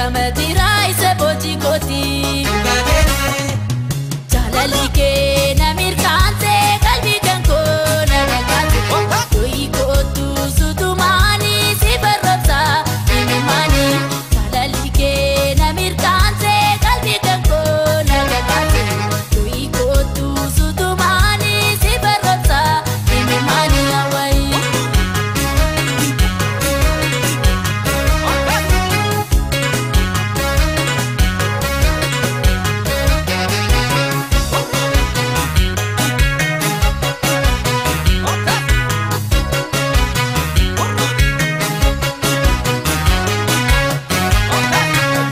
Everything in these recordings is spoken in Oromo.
Beekama jira isa boojii kooti. Jaalalli kee na mirkaanse qalbii kan koo na dhagaate. Dooyi kootu suutumaani si barroomsa himimaani. Jaalalli kee na mirkaanse qalbii kan koo na dhagaate. Dooyi kootu suutumaani si barroomsa himimaani hawaayi.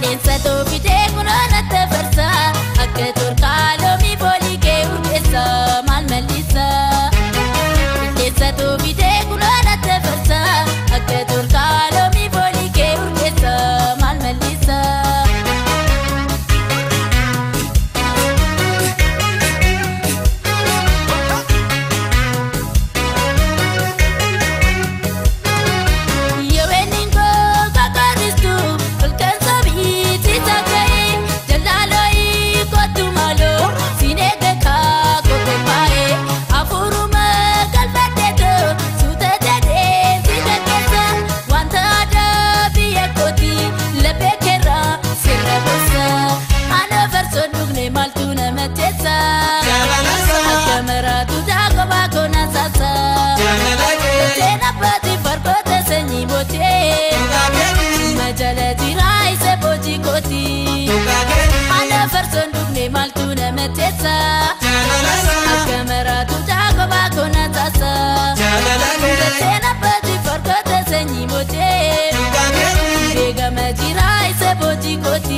Leensa toofitee kunoo natti farsa. Akka torqaa loomii foolii kee urgeessa maal mallisa. Leensa toofitee kunoo natti farsa. Akka torqaa loomii foolii kee urgeessa maal mallisa. Akka maraatu taakoo baakoo na saasa. Seen abbaati farkoota sanyii bootee. Majala jira isa boojii kooti. Ana farsoon dhugne maaltu nama teessa. Akka maraatu taakoo baakoo na saasa. Seen abbaati farkoota sanyii bootee. Beekama jira isa boojii kooti.